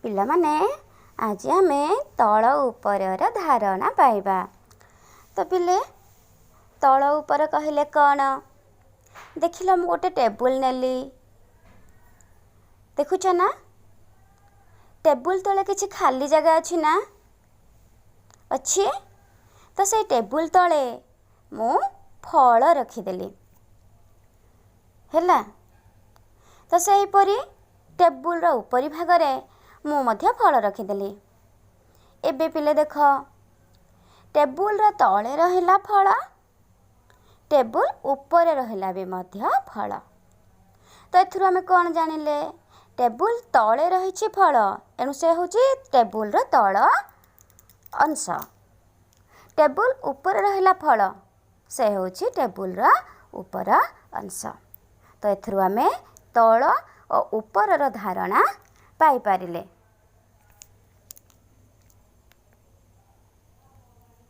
ପିଲାମାନେ, ଆଜି ଆମେ ତଳ ଉପରର ଧାରଣା ପାଇବା। ତ ପିଲେ, ତଳ ଉପର କହିଲେ କ'ଣ? ଦେଖିଲ, ମୁଁ ଗୋଟେ ଟେବୁଲ ନେଲି, ଦେଖୁଛ ନା? ଟେବୁଲ ତଳେ କିଛି ଖାଲି ଜାଗା ଅଛି ନା? ଅଛି। ତ ସେଇ ଟେବୁଲ ତଳେ ମୁଁ ଫଳ ରଖିଦେଲି, ହେଲା? ତ ସେହିପରି ଟେବୁଲର ଉପରି ଭାଗରେ ମୁଁ ମଧ୍ୟ ଫଳ ରଖିଦେଲି। ଏବେ ପିଲେ ଦେଖ, ଟେବୁଲର ତଳେ ରହିଲା ଫଳ, ଟେବୁଲ ଉପରେ ରହିଲା ବି ମଧ୍ୟ ଫଳ। ତ ଏଥିରୁ ଆମେ କ'ଣ ଜାଣିଲେ? ଟେବୁଲ ତଳେ ରହିଛି ଫଳ, ଏଣୁ ସେ ହେଉଛି ଟେବୁଲର ତଳ ଅଂଶ। ଟେବୁଲ ଉପରେ ରହିଲା ଫଳ, ସେ ହେଉଛି ଟେବୁଲର ଉପର ଅଂଶ। ତ ଏଥିରୁ ଆମେ ତଳ ଓ ଉପରର ଧାରଣା ପାଇପାରିଲେ।